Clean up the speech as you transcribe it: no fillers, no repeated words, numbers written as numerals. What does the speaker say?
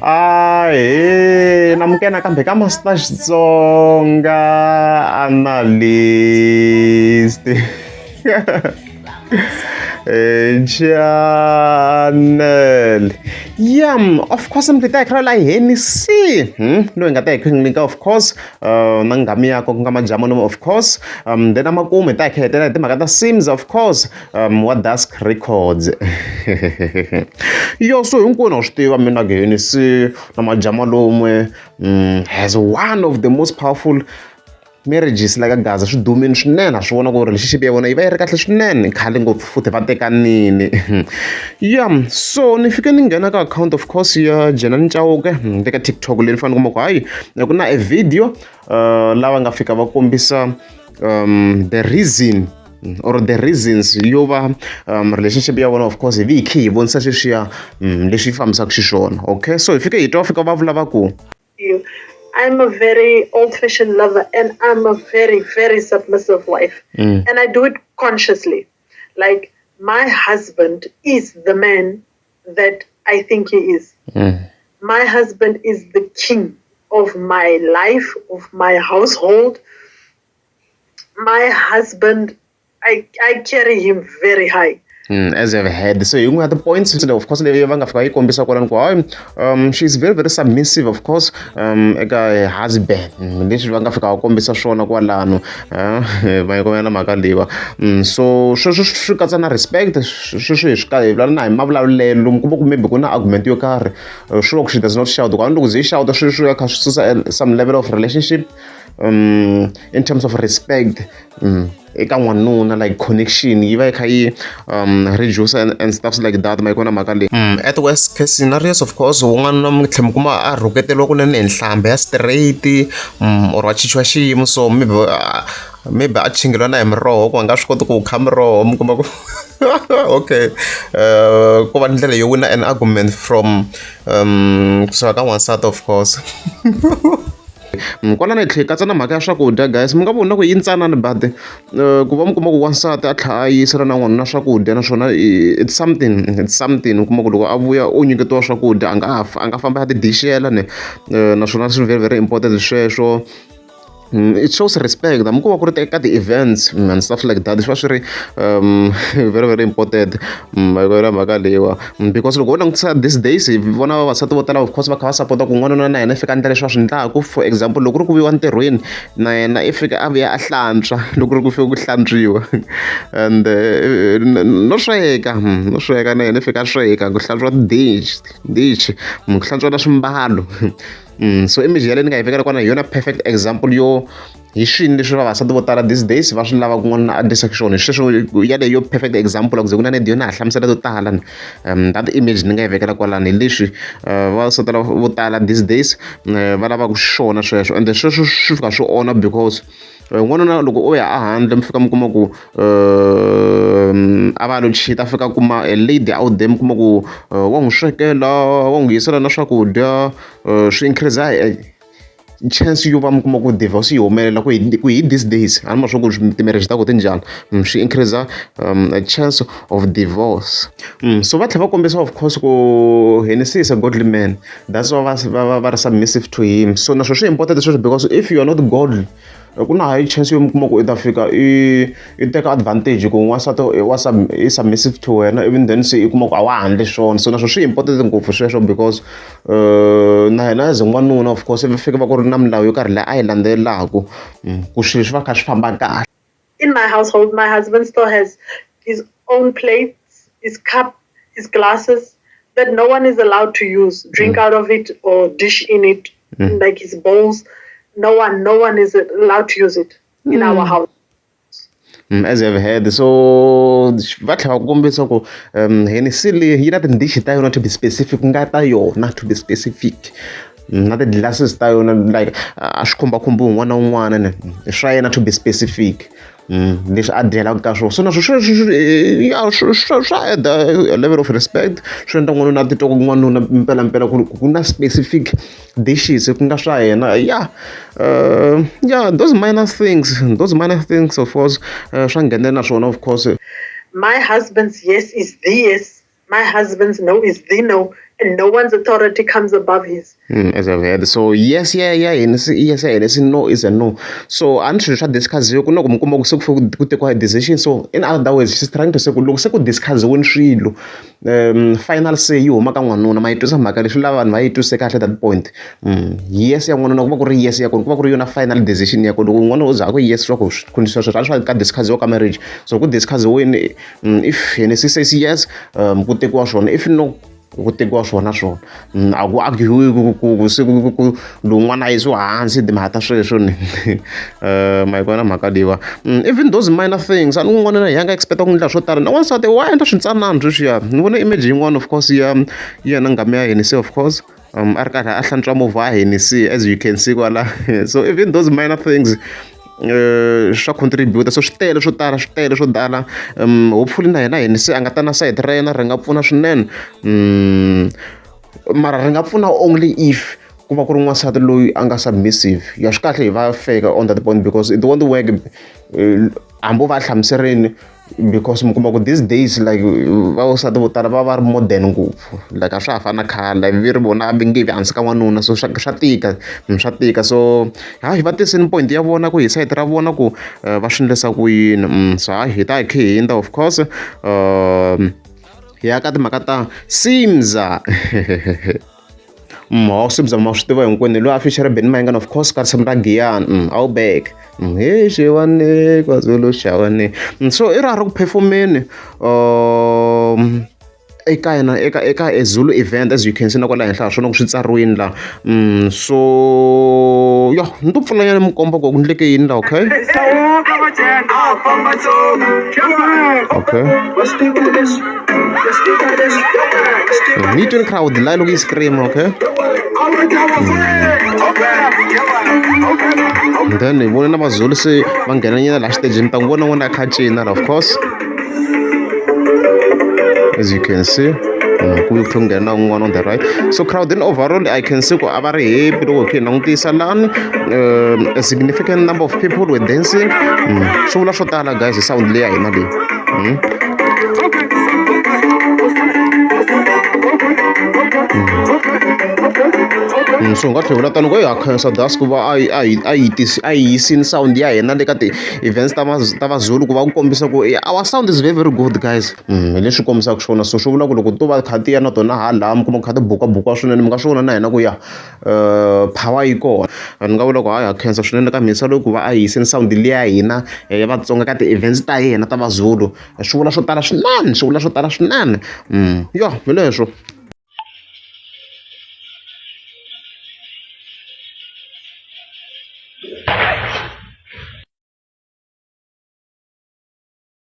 Ahee namukela nakambe ka Master Xitsonga Analyst channel ya of course mi ta hi kha la Hennessy loyi hi nga ta hi kha nyika of course na nghami yakwe ku nga Majamanoma of course then amakumu hi ta hi kha hetelela hi timhaka ta Sims of course wa Dusk Records yo so hinkwenu wa swi tiva mina Hennessy na Majamalomwe has one of the most powerful marriages la ka Gaza swi dumile swinene ha swi vona ku relationship ya vona yi va yi ri kahle swinene khale ngopfu futhi va tekanini ya so ni fike ni nghena ka account of course ya Jenani Chauke le ka TikTok leyi ni fanele kuma ku hayi ku na a video lava nga fika va kombisa the reason or the reasons yo va relationship ya vona of course hi vi hi khe hi vonisa sweswiya leswi fambisaka xiswona okay so hi fike hi twa fika va vula va ku you. I'm a very old fashioned lover and I'm a very, very submissive wife. And I do it consciously. Like, my husband is the man that I think he is. My husband is the king of my life, of my household. My husband, I carry him very high. As I've heard so yin'we ya ti-points of course leyi va nga fika yi kombisa kwalano ku hayi she's very very submissive of course eka husband leswi va nga fika va kombisa swona kwalano va yi na mhaka leyiwa so sweswo swi katsa na respect sweswo hi swi ka hi vulavula na hi mavulavulelo mi kuma ku maybe ku na argument yo karhi swi loko she does not shout ku loko ze yi shout sweswo ya kha swi susa some level of relationship in terms of respect eka n'wanuna like connection yi va yi kha yi reduce and stuff like that ma yi kona mhaka leyi at worst case scenarios of course wun'wana mi tlhela mi kuma a rhuketeliwa kunene hi nhlambha ya straight or a chichiwa xiyimo so maybe maybe a chingeliwa na hi miroho ku a nga swi koti ku kha miroho mi kuma ku okay ku va ndlela yo wina an argument from kusuka ka n'wansati of course kwalano hi tlhela hi katsa na mhaka ya swakudya guys mi nga voni na ku yi ntsanana but ku va mi kuma ku wansati a tlhela a yisela na n'wanuna swakudya naswona it's something it's something u kuma ku loko a vuya u nyiketiwa swakudya a nga a nga famba a ti dixela ne naswona swi very very important sweswo. It shows respect hambi ko va ku ri ka ti-events and stuff like that swi va swi ri very very important ma yi vona mhaka leyiwa because loko ho langutisa these days hi vona vavasati vo tala of course va kha va sapota ku n'wanuna na yena i fika a endla leswi va swi endlaku for example loko ku ri ku vuyiwa ntirhweni na yena i fika a vuya a hlantswa loko ku ri ku fika ku hlantswiwa and no sweka no sweka na yena i fika a sweka ku hlantswa dish dish ku hlantswa na swimbalo. So image yaleyo ni nga yi vekela kona hi yona perfect example yo hi swini leswi vavasati vo tala these days va swi lavaka n'wanuna a dyisaka xiswona hi sweswo yaleyo perfect example a ku ze ku na need yo na ha hlamusela to tala that image ni nga yi vekela kwalano hi leswi vavasati vo tala these days va lavaka xona sweswo ende sweswo swi fika swi onha because n'wanuna loko o ya ehandle mi fika mi kuma ku a va a lo cheat-a a fika a kuma a lady out there mi kuma ku wa n'wi swekela wa n'wi yisela na swakudya swi increase chance yo va mi kuma ku divorce yi humelela ku hi ku hi these days a ni ma swa ku ti-marriage ta ku ti njhani swi increase a chance of divorce. So va tlhela va kombisa of course ku Hennessy is a godly man that's why va va va ri submissive to him so naswona swi important sweswo because if you are not godly ku na high chance yo mi kuma ku i ta fika i i teka advantage ku n'wansati wa i submissive to wena even then se i kuma ku a wa ha endli swona so naswona swi important ngopfu sweswo because na yena as n'wanuna of course va fika va ku ri na milawu yo karhi leyi a yi landzelelaku ku swilo swi va kha swi famba kahle. In my household, my husband still has his own plates, his cup, his glasses that no one is allowed to use, drink out of it or dish in it, like his bowls. No one is allowed to use it in our house. As I've heard so va tlhela va kombisa ku Hennessy leyi yi na tindishi ta yona to be specific ku nga ta yona to be specific na ti-glasses ta yona like a swi khumbakhumbi un'wana na un'wana ne i swa yena to be specific leswi a dyelaka ka swona so naswo ya swa add a level of respect swi endla n'wanuna a titwa ku n'wanuna mpelampela ku ku na specific dishes ku nga swa yena ya yeah those minor things, those minor things of course swa nghenelela na swona of course. My husband's yes is the yes. My husband's no is the no. And no one's authority comes above his. As I've heard. So yes, yeah, yes, yeah, yes, no is a no. So a ni swilo swa discussiwa ku na ku mi kuma ku se ku ku tekiwa decision. So in other words, she's trying to say ku loko se ku discussiwini swilo final say yi huma ka n'wanuna ma yi twisa mhaka leswi lava vanhu va yi twise kahle that point. Yes ya n'wanuna ku va ku ri yes ya kona ku va ku ri yona final decision ya kona loko n'wanuna u za a ku yes swa ku swilo swa swa ka discussiwa ka marriage. So ku discussiwini if Hennessy says yes ku tekiwa swona if no ku tekiwa swona swona a ku argue ku se ku lowun'wana a yisiwa hansi timhaka ta sweswo ni ma yi vona mhaka leyiwa even those minor things a ni n'wana na hi nga expect ku endla swo tala na wansati wa endla swintsanana sweswiya ni vona image yin'wana of course ya yena nghamu ya Hennessy of course a ri karhi a hlantswa movha ya Hennessy as you can see kwala so even those minor things swa contribute so swi tele swo tala swi tele swo tala hopefully na yena Hennessy a nga ta na sayiti ra yena ri nga pfuna swinene mara ri nga pfuna only if ku va ku ri n'wansati loyi a nga submissive ya swi kahle hi va fair on that point because it won't work hambi va hlamuserini because mi kuma ku these days like vavasati vo tala va va ri modern ngopfu like a swa ha fani na khale vi ri vona va nge vi hansi ka n'wanuna so swa tika swa tika so hayi va tisini point ya vona ku hi sayiti ra vona ku va swi endlisa ku yini so hayi hi ta hi khe hi hundza of course hi ya ka timhaka ta Simza Ho Simza ma swi tiva hinkwenu loyi a feature Benny Mayengani of course ka risimu ra Giyani I'll back he xewani KwaZulu xewani so i ra ri ku performeni eka yena eka eka a Zulu event as you can see na kwala henhla ha swona ku swi tsariwini la so yo ni to pfula nyana mi komba ku ku endleke yini la okay okay ni tweni crowd la loko yi scream okay and then hi vone na mazulu se va nghena nyana laha xitejini ta n'wi vona n'wana a kha cina of course as you can see ku ku nghena na un'wana on the right so crowd in overall I can see ku a va ri happy loko hi kha hi langutisa lani a significant number of people were dancing swi vula swo tala guys hi sound leyi ya hina leyi So hi nga tlhela tani ku ha khensa das ku va a yi a yi a yi a yi yisini sound ya hina le ka ti-events ta ta Vazulu ku va ku kombisa ku our sound is very very good guys hi leswi kombisaka swona so swi vula ku loko to va kha ti ya na tona hala mi kuma ku kha ti bukabuka swinene mi nga swi vona na hina ku ya power yi kona ni nga vula ku hayi ha khensa swinene ka mhisa loyi ku va a yisini sound liya ya hina ya Vatsonga ka ti-events ta yena ta Vazulu swi vula swo tala swinene swi vula swo tala swinene yo hi leswo.